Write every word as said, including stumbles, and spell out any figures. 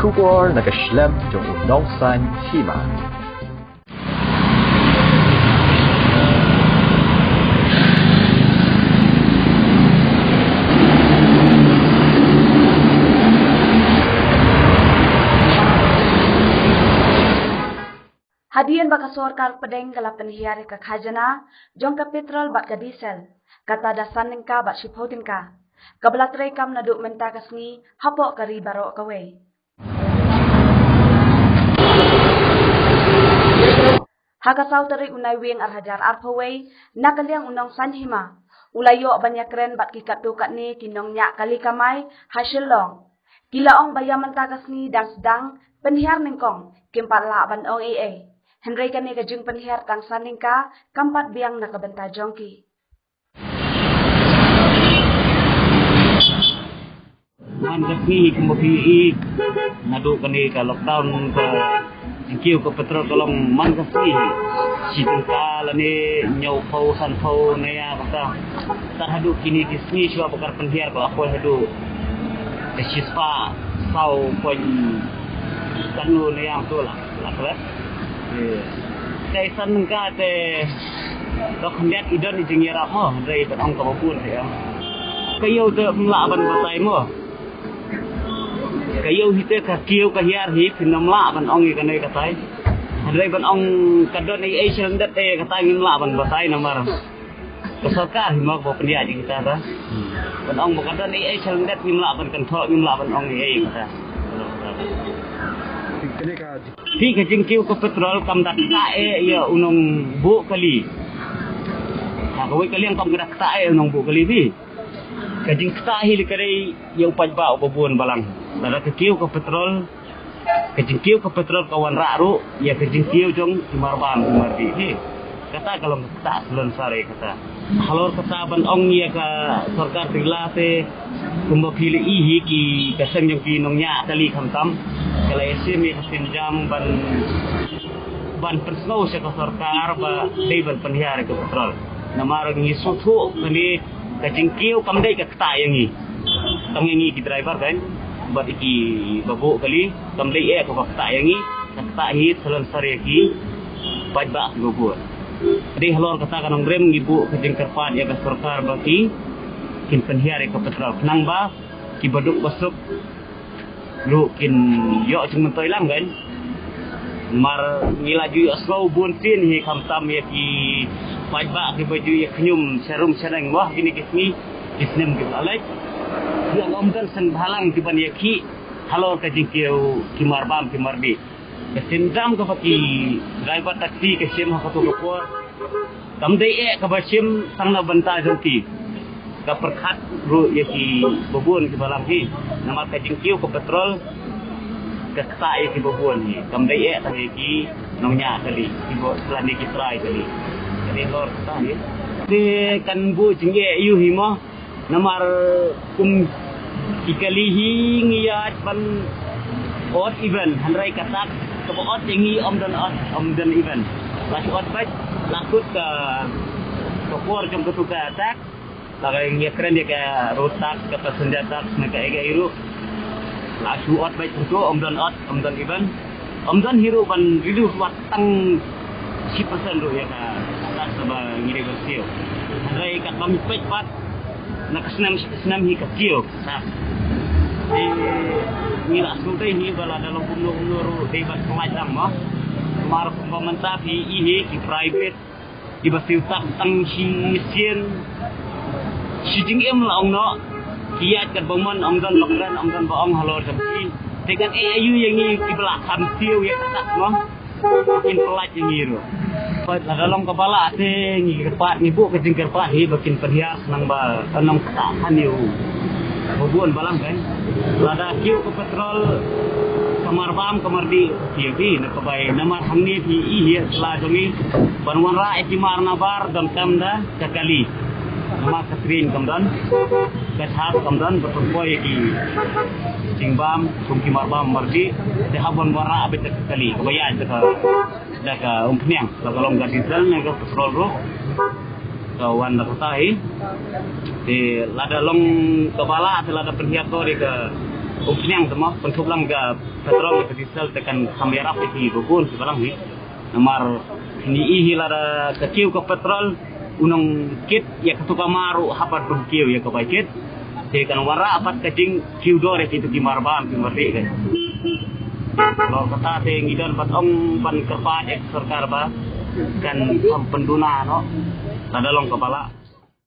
Khubor na ka shlem jong u Nongsaiñ Hima. Hadien ba ka sorkar pdeng ka la pynhiar ïa ka khajana jong ka petrol bad ka diesel, kata da san tyngka bad shiphew tyngka, kaba la treikam naduh mynta ka sngi hapoh ka ri baroh kawei. Ha ka saw tarik u Naiwieng ar hajar arphew wei, na ka liang u Nongsaiñ Hima u la ïoh ban ïakren bad ki katto katne ki nongñiah kali kamai ha Shillong. Ki la ong ba ïa mynta ka sngi dang sdang pynhiar nyngkong, kim pat lah ban ong ei ei. Hynrei kane ka jingpynhiar tang san tyngka kam pat biang na ka bynta jong ki. Man ka sngi kumba phi ïohi, naduh kane ka lockdown, ka jingkiew ka petrol ka long man ka sngi shi tyngka lane hynñiewphew, sanphew, hynñiewphew, kata. Tar haduh kine ki sngi shuwa ba ka la pynhiar ka la poi haduh ka shispah saw point katno, hynñiewphew, la, la klet. Te san tyngka te, to khyndiat i don i jingïarap mo, hynrei ban ong kaba bun te em. Ka ïew te ym lah ban batai mo. Ka ïew hi te ka kiew ka hiar hi, phin ym lah ban ong ïa kane katai. Hynrei ban ong ka don ei ei sha lyndet te, kata ngim lah ban batai namar ka sorkar hi mo kaba pynïaid ïa kita ta. Ban ong ba ka don ei ei sha lyndet ngim lah ban kynthoh, ngim lah ban ong ei ei kita. Phi, ka jingkiew ka petrol kam da ktah eh ïa u nongbuh kali. Ha kawei ka liang kam da ktah eh u nongbuh kali phi. Ka jingktah hi lei ka dei ïa u paidbah uba bun balang. Lada ka kiew ka petrol, ka jingkiew ka petrol ka wanrah ruh ïa ka jingkiew jong ki marbam ki mardih phi. Kata ka long ka ktah salonsar ïa kata. Halor kata ban ong ïa ka sorkar Tripura te, kumba phi la ïohi hi, ki, ka seng jong ki nongñiah kali khamtam ka la ïashim ïa ka sienjam ban, ban pynsngew sha ka sorkar ba dei ban pynhiar ïa ka petrol. Namar ngi sngewthuh kane ka jingkiew kam dei ka ktah ïa ngi. Tang ïa ngi ki driver kan, bad ïa kiba buh kali, kam dei eh kaba ktah ïa ngi, ka ktah hi salonsar ïa ki paidbah kiba bun. Dei halor kata ka nongrim ngi buh ka jingkyrpad ïa ka sorkar ba ki, kin pynhiar ïa ka petrol khnang ba kiba duk ba suk ruh kin ïoh jingmyntoi lang kan. Namar ngi la ju ïohsngew bun sien hi khamtam ïa ki paidbah kiba ju ïa khñium sharum shaneng mo ha kine ki sngi, ki snem kiba la leit. Ïa ym don shen bhalang kiban ïa khih halor ka jingkiew ki marbam ki mardih. Ka sienjam kaba ki driver taxi ka shim ha kato ka por, kam dei eh kaba shim tang na bynta jong ki. Ka pyrkhat ruh ïa kiba bun kiba lang hi. Namar ka jingkiew ka petrol ka ktah ïa kiba bun hi. Kam dei eh tang ïa ki nongñiah kali, kiba, lane ki trai kali. Ka dei halor kata hi. Te kan buh jingeh ïa u hi mo. Namar kum ki kali hi ngi ïaid ban ot even, hynrei ka tax kaba ot ïa ngi ym don ot, ym don even. La shu ot beit, la kut ka, ka por jong katu ka tax, la ka ngi kren ïa ka road tax, ka passenger tax, na ka ei ka ei ruh. La shu ot beit katu, ym don ot, ym don even. Ym don hi ruh ban reduce wat tang shi percent ruh ïa ka tax ba ngi dei ban kiew. Hynrei katba ngi peit pat na ka snem sha ka snem hi ka kiew ka tax. Te ngi la sngewthuh hi ba lada long kumno kumno ruh dei ban pynlait lang mo. Namar kumba mynta phi ïohi hi ki private kiba siew tax tang shisien shi jingim la ong noh. Ki ïaid katba mon, ym don ba kren, ym don ba ong halor jong ki. Te kan ai aïu ïa ngi kiba la kham siew ïa ka tax mo, kin pynlait ïa ngi ruh. Lada long kaba lah te ngi kyrpad, ngi buh ka jingkyrpad hi ba kin pynhiar khnang ba kan long ktah khan ïa u ba bun balang kan. Lada kiew ka petrol ka marbam ka mardih, kiew hi na ka bai, namar hangne phi ïohi hi la jong ngi ban wanrah ïa ki mar nabar donkam da ka kali. Namar ka train kam don, ka jhas kam don ba pynpoi ïa ki jingbam kum ki marbam mardih. Te hap ban wanrah beit da ka kali kaba ïaid da ka, da ka umphniang, la ka long ka diesel ne ka petrol ruh. Ka wan da kata hi. Te lada long kaba lah, te lada pynhiar to dei ka Ym sniang te mo, pynthup lang ka petrol ka diesel te kan kham ïarap ïa ki ba bun ki balang hi. Namar ngi i hi lada ka kiew ka petrol u nang kit ïa ka tu ka mar u hap ban pynkiew ïa ka bai kit. Te kan wanrah pat ka jingkiew dor ïa ki tu ki mar bam ki mar ri ka. Lor kata te ngi don pat ong ban kyrpad ïa ka sorkar ba kan kham pynduna noh lada long kaba lah.